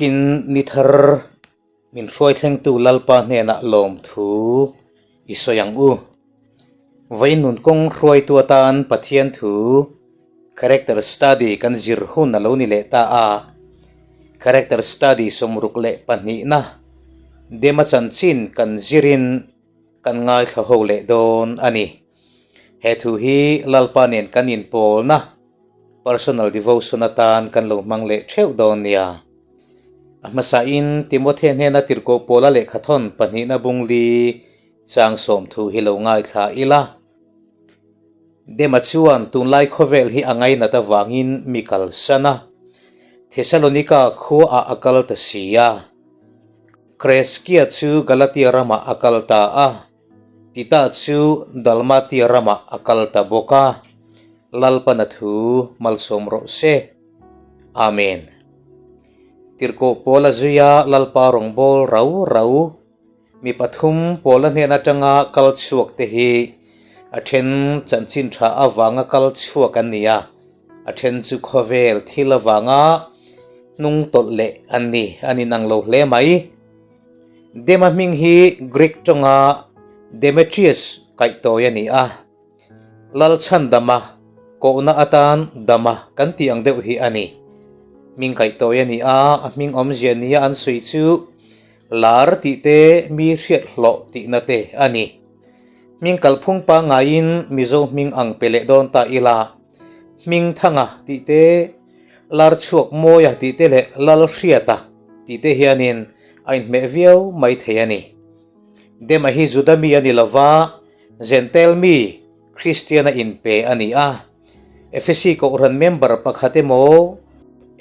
Tukin ni thar min hruai thlengtu Lalpa hnenah lawmthu i sawi ang u. Vawiin nun kawng hruaitu atan Pathian thu Character Study kan zir hun a lo ni leh ta a. Character Study 62na Dema chanchin kan zirin kan ngaithla ho leh dawn a ni. He thu hi Lalpa nen kan inpawlna personal devotion atan kan lo hmang leh theuh dawn nia. A hmasain Timothy hnena tirhkoh pawla lehkhathawn pahnihna bungli chang sawm thu hi lo ngaithla ila. Dema chuan tunlai khawvel hi a ngainat avangin mi kalsan a, Thesalonika khuaah a kal ta si a. Kreskia chu Galatia ramah a kal ta a. Tita chu Dalmatia ramah a kal ta bawk a, Lalpana thu malsawm rawh se. Amen. Tirhkoh Paula zuia Lalpa rawngbâwl rau rau mi pathum Paula hnen atanga kal chhuak te hi a then chanchin tha avanga kal chhuak an ni a, a then chu khawvel thil avanga hnung tawlh leh an ni, an inang lo hle mai. Dema hming hi Greek tawnga Demetrius kaihtawi a ni a, Lalchhandama kohna atan Dama kan tih ang deuh hi a ni. Hming kaihtawi a ni a, a hming awmzia nia an sawi chu lar tih te, mi hriat hlawh tihna te a ni. Hming kalphung pangaiin Mizo hming ang pe leh dawn ta ila, Hmingthanga tih te, Larchhuak Mawia tih te leh Lalhriata tih te hianin a inhmeh viau mai thei a ni. Dema hi Juda mi a ni lova, Jentail mi, Kristian a inpe a ni a. Efesi Kohhran member pakhat emaw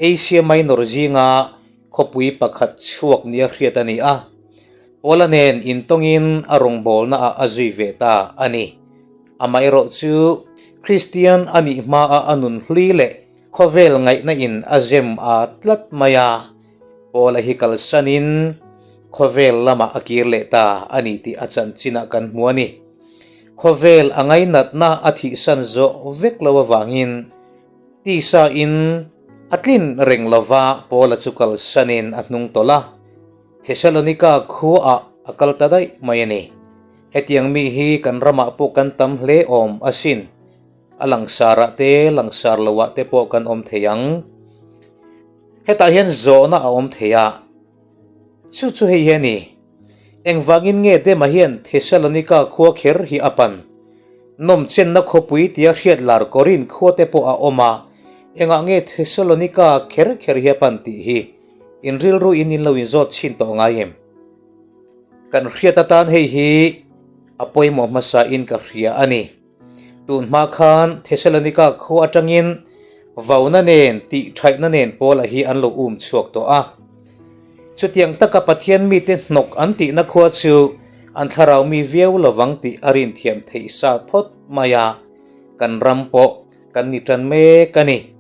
Asia Minor zinga khawpui pakhat chhuak nia hriat a ni a. Paula nen intawngin a rawngbawlnaah a zui ve ta a ni. Amaherawh chu Kristian a nih hmaa a nun hlui leh Khawvel ngaihna in a zem a tlat mai a, Paula hi kalsanin khawvel lamah a kir leh ta a ni tih a chanchinah kan hmu a ni. Khawvel a ngainatna a thihsan zawh vek lo avangin tisa in a tlin reng lova Paula chu kalsanin a hnung tawlh a, Thesalonika khuaah a kal ta daih mai a ni. Hetiang mi hi kan ramah pawh kan tam hle awm asin. A langsarah te, langsar loah te pawh kan awm thei ang. Hetah hian zawhna a awm thei a, chu chu hei hi a ni, Engvangin nge Dema hian Thesalonika khua kher hi a pan? Nawmchenna khawpui tia hriat lar Korin khua te pawh a awm a, engah nge Thesalonika kher kher hi a pan tih hi in rilru in in lo inzawt chhin tawh ngai em? Kan hriat atan hei hi a pawimawh hmasa in ka hria a ni. Tun hma khan Thesalonika khua atangin vauna nen tih thaihna nen Paula hi an lo um chhuak tawh a. Chutiang taka Pathian mite hnawk an tihna khua chu an thlarau mi viau lovang tih a rinthiam theih sa phawt mai a, kan ram pawh kan ni tan mek a ni.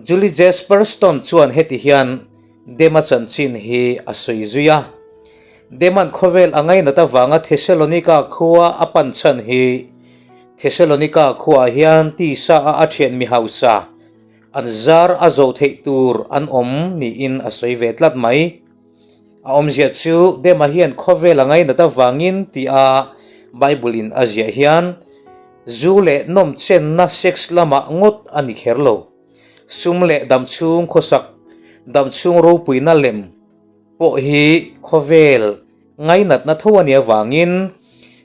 Julie Jasper Stone chuan heti hian Dema chanchin hi a sawi zui a. Dema'n khawvel a ngainat avanga Thesalonika khua a pan chhan hi Thesalonika khuaah hian tisa a a thian mi hausa an zar a zo theih tur an awm niin a sawi ve tlat mai. A awmzia chu Dema hian khawvel a ngainat avangin tia Bible-in a ziah hian zu leh nawmchenna sex lamah ngawt a ni kher lo. Sum leh damchhung khawsak, damchhung ropuina lem pawh hi khawvel ngainatna tho a nih avangin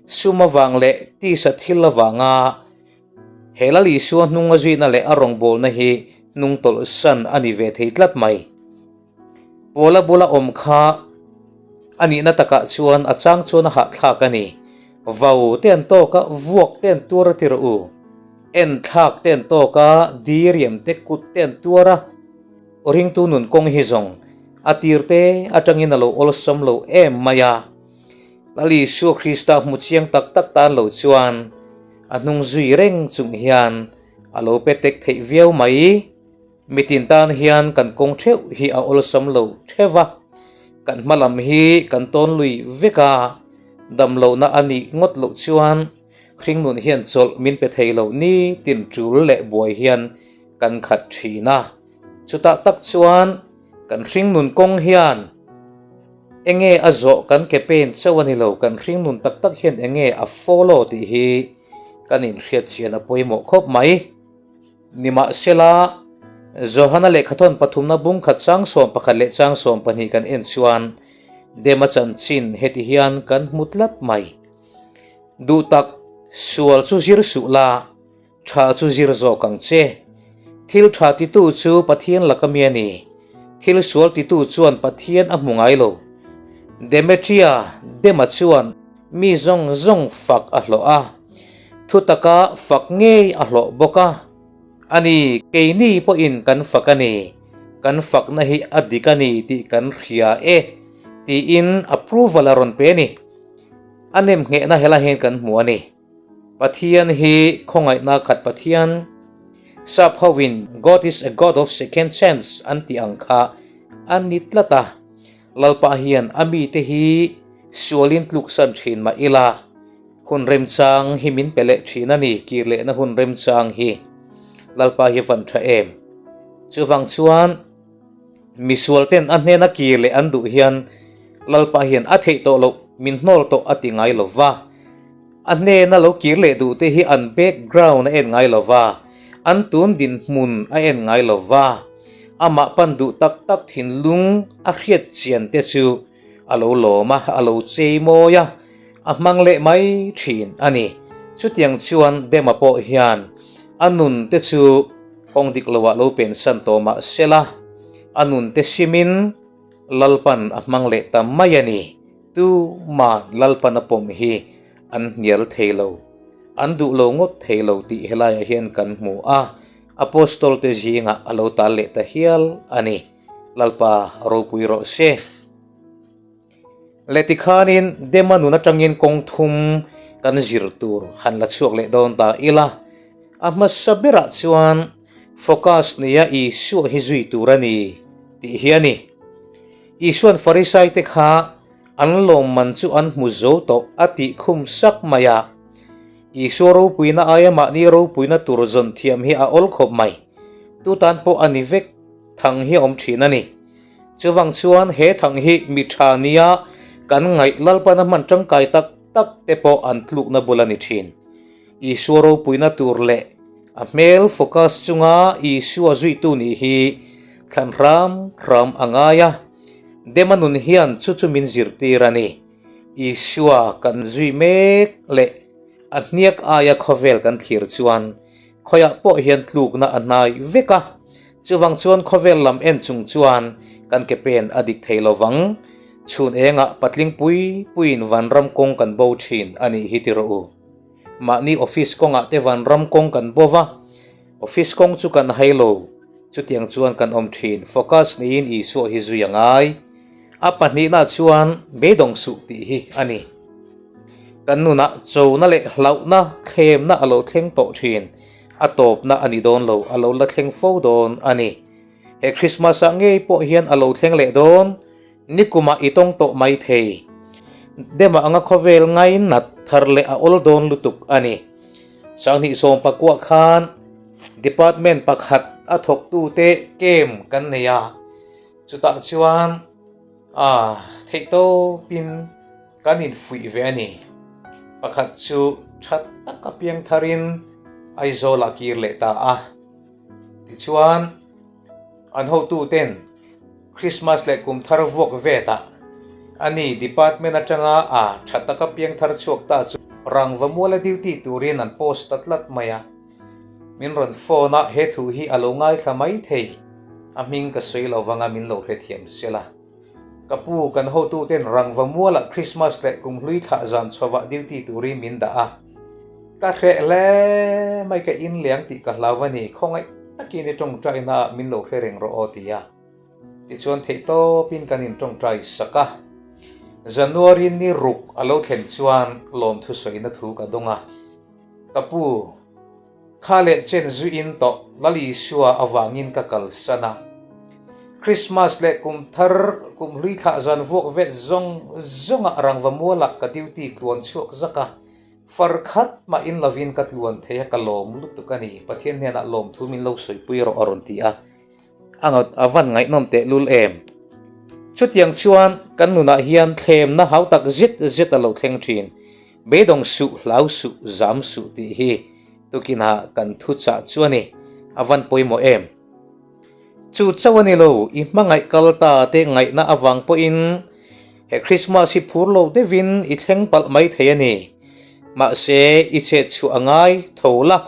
sum avang leh tisa thil avanga he Lal Isua hnung a zuihna leh a rawngbawlna hi hnungtawlhsan a ni ve thei tlat mai. Pawla bula awm kha a nihna takah chuan a chang chuan a hahthlak a ni. Vau te an tawk a, vuak te an tuar a ti rawh u. En thlak te an tawk a, diriam te kut te an tuar a. Ringtu nun kawng hi zawng a tir te atangin a lo awlsam lo em mai a. Lal Isua Krista hmu chiang tak tak tan lo chuan a hnung zui reng chung hian a lo pe tek theih viau mai. Mitin tan hian kan kawng theuh hi a awlsam lo theuh va, kan hma lam hi kan tawn lui vek a, dam lohna a nih ngawt loh chuan hringnun hian chawlh min pe thei lo ni tin tul leh buai hian kan khat thin a. Chutah tak chuan. Kan hringnun kawng hian enge a zawh kan ke pen chauh a ni lo, kan hringnun tak tak hian enge a follow tih hi kan inhriat chian a pawimawh khawp mai. Nimahsela, Johana lehkhathawn pathumna bung khat chang 11 leh chang 12 kan en chuan Dema chanchin heti hian kan hmu tlat mai. Duh tak, sual chu zir suh la, tha chu zir zawk ang che. Thil tha titu chu Pathian laka mi a ni. Thil sual titu chuan Pathian a hmu ngai lo. Demetria, Dema chuan mi zawng zawng fak a hlawh a. Thu taka fak ngei a hlawh bawk a. A ni, keini pawhin kan fak a ni. Kan fakna hi a dik a ni tih kan hria e, tiin approval a rawn pe a ni. A nemnghehna helai hian kan hmu a ni. Pathian hi khawngaihna khat Pathian, sap hovin God is a God of second chance an tih ang kha a ni tlat a. Lalpa hian a mite hi sualin tluksan thin mah ila, hun remchang hi min pe leh thin a ni, kir lehna hun remchang hi Lalpa hi van tha em. Chuvang chuan misual ten a hnena kir leh an duh hian Lalpa hian a theih tawh loh, min hnawl tawh a ti ngai lo va. A hnena lo kir leh duh te hi an background a en ngai lo va, an tun dinhmun a en ngai lo va. Amah pan duh tak tak thinlung a hriat chian te chu a lo lawm a, a lo chei mawi a, a hmang leh mai thin a ni. Chutiang chuan Dema pawh hian a nun te chu kawng dik loah lo pensan tawh mah sela, a nun te simin Lalpan a hmang leh ta mai a ni. Tu mah Lalpan a pawm hi an hnial thei lo, an duh lo ngawt thei lo tih helaiah hian kan hmu a, Apostol te zingah a lo tal leh ta hial a ni. Lalpa ropui rawh se. Leh tikhanin Dema nun atangin kawng thum kan zir tur han la chhuak leh dawn ta ila, a hmasa berah chuan focus neia Isua hi zui tur a ni tih hi a ni. Isua'n Farisaite kha an lawmman chu an hmu zo tawh a tih khum sak mai a. Isua ropuina aia mahni ropuina tur zawn thiam hi a awl khawp mai. Tu tan pawh a ni vek thang hi a awm thin a ni. Chuvang chuan he thang hi mi tha nia kan ngaih Lalpana hman tangkai tak tak te pawh an tlukna bul a ni thin. Isua ropuina tur leh a hmel focus chunga Isua zuitu nih hi thlan hram hram a ngai a, Dema nun hian chu chu min zirtir a ni. Isua kan zui mek leh a hniak aia khawvel kan thlir chuan khawiah pawh hian tlukna a hnai vek a, chuvang chuan khawvel lam en chung chuan kan ke pen a dik thei lo vang. Chhun engah patling pui puiin vanram kawng kan bo thin a nih hi ti rawh u. Mahni office kawngah te vanram kawng kan bo va, office kawng chu kan hai lo, chutiang chuan kan awm thin. Focus neiin Isua hi zui a ngai. A pahnihna chuan beidawng suh tih hi a ni. Kan nunah chona leh hlauhna thlemna a lo thleng tawh thin, a tawpna a ni dawn lo, a lo la thleng fo dawn a ni. He Christmas ah ngei pawh hian a lo thleng leh dawn, nikumah i tawng tawh mai thei. Dema anga khawvel ngainat thar leh a awl dawn lutuk a ni. Sanghnih sawmpakua khan department pakhat a thawktute camp kan nei a, chutah chuan a theihtawpin kan infuih ve a ni. Pakhat chu tha taka piang tharin Aizawlah kir leh ta a. Tichuan, an hotuten Krismas leh kum thar vuak vetah a ni department atanga a tha taka piang thar chhuak ta chu rangva muala duty turin an post ta tlat mai a. Min rawn phone a, he thu hi a lo ngaithla mai thei, a hming ka sawi lo vanga min lo hrethiam sela. Ka pu, kan hotuten rangva mualah Krismas leh kum hlui thlah zan chhovah duty turin min dah a. Ka hreh hle mai, ka inliang tih ka hlau a ni, khawngaih takin i tawngtaina ah min lo hre reng rawh aw ti a. Tichuan theihtawpin kan intawngtai sak a. January ni ruk a lo thlen chuan lawmthu sawina thu ka dawng a. Ka pu, kha leh chen zuiin tawh Lal Isua avangin ka kalsan a. Christmas leh kum thar kum hlui thlah zan vuak vet zawng zawngah rangva mualah ka duty tluan chhuak zak a. Far khat mah in lovin ka tluan thei a, ka lawm lutuk a ni. Pathian hnenah lawmthu min lo sawipui rawh a rawn ti a. A van ngaihnawm tehlul em? Chutiang chuan kan nunah hian thlemna hau tak zet zet a lo thleng thin. Beidawng suh, hlau suh, zam suh tih hi tukinah kan thuchah chu a ni. A van pawimawh em? Chu chauh a ni lo, i hmangaih kal ta te ngaihna avang pawhin he Krismas hi phur lo deuhin i thleng palh mai thei a ni. Mahse, i chet chhuah a ngai, tho la,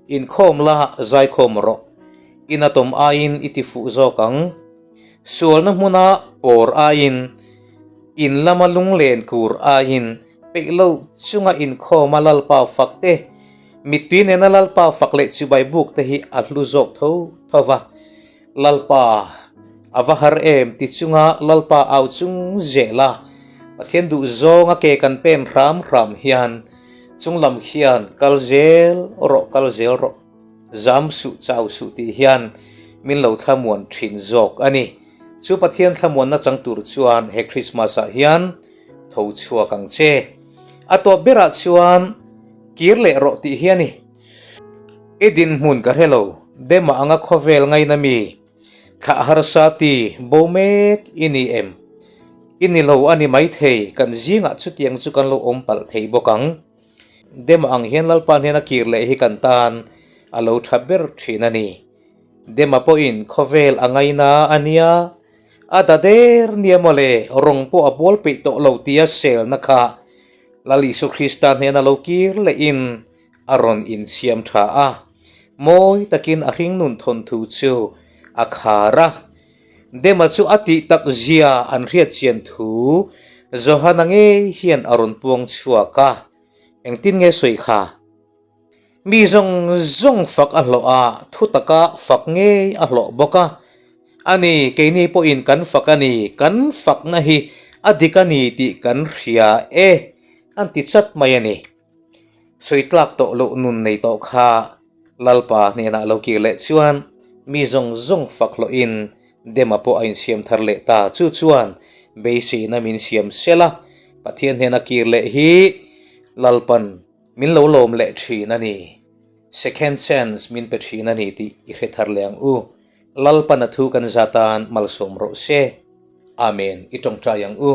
inkhawm la, zaikhawm rawh. Ina tawm aiin i ti fuh zawk ang. Sualna hmuna pawr aiin, in lama lunglen kur aiin, peih lo chunga inkhawma Lalpa fak te, mittui nena Lalpa fak leh chibai buk te hi a hlu zawk tho tho va. Lalpa a va har em ti chunga Lalpa au chung zel a, Pathian duh zawnga ke kan pen hram hram hian chunglam hian kal zel rawh kal zel rawh. Zam suh chau suh tih hian min lo thlamuan thin zawk a ni. Chu Pathian thlamuanna chang tur chuan he Krismas ah hian tho chhuak ang che. A tawp berah chuan kir leh rawh tih hi a ni. I dinhmun ka hre lo, Dema anga khawvel ngaina mi, thlah harsa ti bo mek i ni em? I ni lo a ni maithei, kan zingah chutiang chu kan lo awm palh thei bawk ang. Dema ang hian Lalpa hnena kir leh hi kan tan a lo tha ber thin a ni. Dema pawhin khawvel a ngaina a nia, a da der nia mawle, rawng pawh a bual peih tawh lo tia selna kha Lal Isu Krista hnena lo kir lehin a rawn insiam tha a, mawi takin a hringnun thawnthu chu a khar a. Dema chu a tih tak zia an hriat chian thu Johana ngei hian a rawn puang chhuak a, Engtin nge sawi kha? Mi zawng zawng fak a hlawh a, thu taka fak ngei a hlawh bawk a. A ni, keini pawhin kan fak a ni, kan fakna hi a dik a ni tih kan hria e, an ti chat mai a ni. Sawi tlak tawh loh nun nei tawh kha Lalpa hnenah lo kir leh chuan mi zawng zawng fak hlawhin Dema pawh a insiam thar leh ta. Chu chuan beiseina min siam sel a, Pathian hnena kir leh hi Lalpan min lo lawm leh thin a ni. Second chance min pe thin a ni tih i hre thar leh ang u. Lalpan a thu kan za tan malsawm rawh se. Amen. I tawngtai ang u.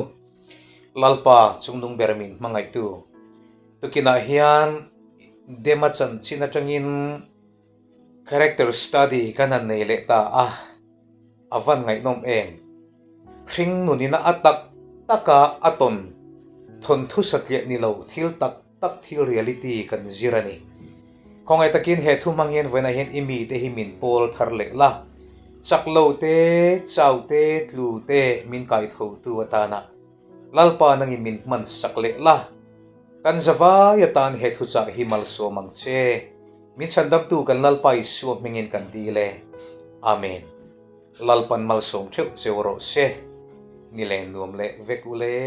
Lalpa chungnung ber min hmangaihtu. Tukinah hian Dema chanchin atangin character study kan han nei leh ta a, a van ngaihnawm em? Hring nunina a tak taka a tawn thawnthu satliah ni lo thil tak tak thil reality kan zir a ni. Khawngaih takin he thu hmang hian vawiinah hian i mite hi min pawl thar leh la, chak lo te, chau te, tlu te min kai thotu atana Lalpa nangin min hman sak leh la, kan zavai atan he thuchah hi malsawm ang che. Min chhandamtu kan Lalpa Isua hmingin kan dil e. Amen. Lalpan malsawm theuh cheu rawh se. Ni len nuam leh vek u le.